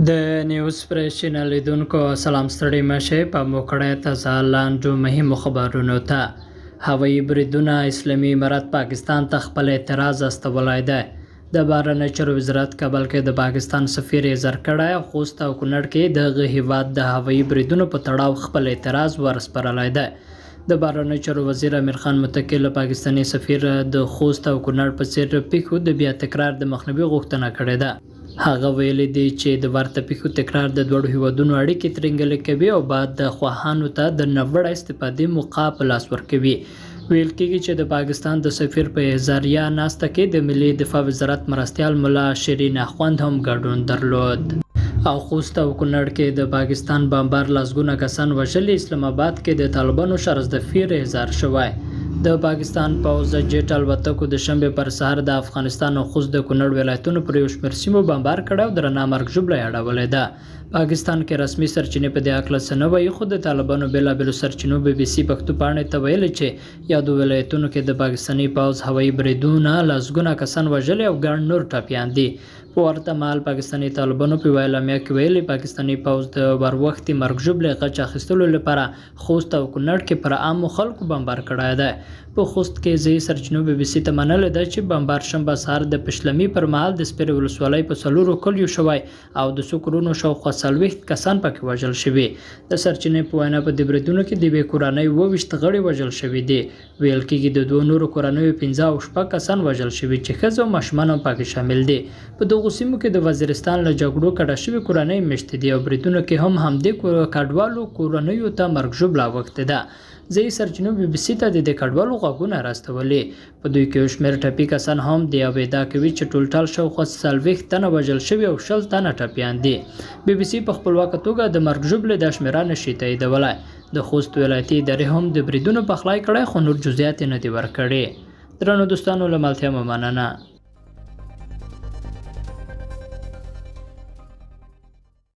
د نیوز پریس چینل لیدونکو سلام، ستړي مشه. په موکړه تازه لاندو مهمو خبرونو ته. هوایي بریدونه، اسلامي امارت پاکستان ته خپل اعتراض استولی دی. د بهرنیو چارو وزارت کابل کې د پاکستان سفیر احضار کړی او خوست او کونړ کې د هغه هیواد د هوایي بریدونو په تړاو خپل اعتراض ورسپارلی دی. د بهرنیو چارو وزیر امیر خان متقي له پاکستاني سفیر د خوست او کونړ په څېر پېښو د بیا تکرار د مخنیوي غوښتنه کړې ده. هغه ویلي دي چې د ورته پېښو تکرار د دواړو هېوادونو اړیکې ترینګلې کوي او بعد خواهانو ته د ناوړه استفادې موقع په لاس ورکوي. ویل کېږي چې د پاکستان د سفیر په احضاریه ناسته کې د ملي دفاع وزارت مرستیال ملا شیرین اخوند هم ګډون درلود. او خوست او کونړ کې د پاکستان بمبار لسګونه کسان وژلي، اسلام اباد کې د طالبانو شارزدفیر احضار شوی. د پاکستان پوځ جېټ الوتکو د شنبې پر سهار د افغانستان او خوست د کونړ ولایتونو پر یو شمېر سیمو بمبار کړی او درنه مرګ ژوبله یې اړولې ده. پاکستان کې رسمي سرچینې په دې هکله څه نه وایي، خو د طالبانو بېلابېلو سرچینو بي بي سي پښتو پاڼې ته ویلي چې یادو ولایتونو کې د پاکستاني پوځ هوایي بریدونه لسګونه کسان وژلي او ګڼ نور ټپیان دي. په ورته مهال پاکستاني طالبانو په یوه اعلامیه کې ویلي، پاکستاني پوځ د وروښتې مرګ ژوبلې غچ اخیستلو لپاره خوست او کونړ کې پر عامو خلکو بمبار کړی دی. په خوست کې ځايي سرچینو بي بي سي ته منلې ده چې بمبار شنبه سهار د پشلمي پر مهال د سپېرې ولسوالۍ په څلورو کلیو شوی او د څو کورونو شاوخوا 40 کسان پکې وژل شوي. د سرچینې په وینا په دې بریدونو کې د یوې کورنۍ 27 غړي وژل شوي دي. ویل کېږي د دوو نورو کورنیو پنځه او شپږ کسان وژل شوي چې ښځې او ماشومان هم پکې شامل دي. په دغو سیمو کې د وزیرستان له جګړو کډه شوې کورنۍ مېشتې دي او بریدونو کې هم همدې کډوالو کورنیو ته مرګ ژوبله اوښتې ده. ځايي سرچینو بي بي سي ته د دې کډوالو غږونه راستولي. په دوی کې یو شمېر ټپي کسان هم دي او ادعا کوي چې ټولټال شاوخوا 40 تنه وژل شوي او 20 تنه ټپیان دي. بي بي سي په خپلواکه توګه د مرګ ژوبلې دا شمېره نه شي تاییدولای. د خوست ولایتي ادارې هم د بریدونو پخلی کړی، خو نور جزیات یې نه دي ورکړي. درنو دوستانو، له ملتیا مو مننه.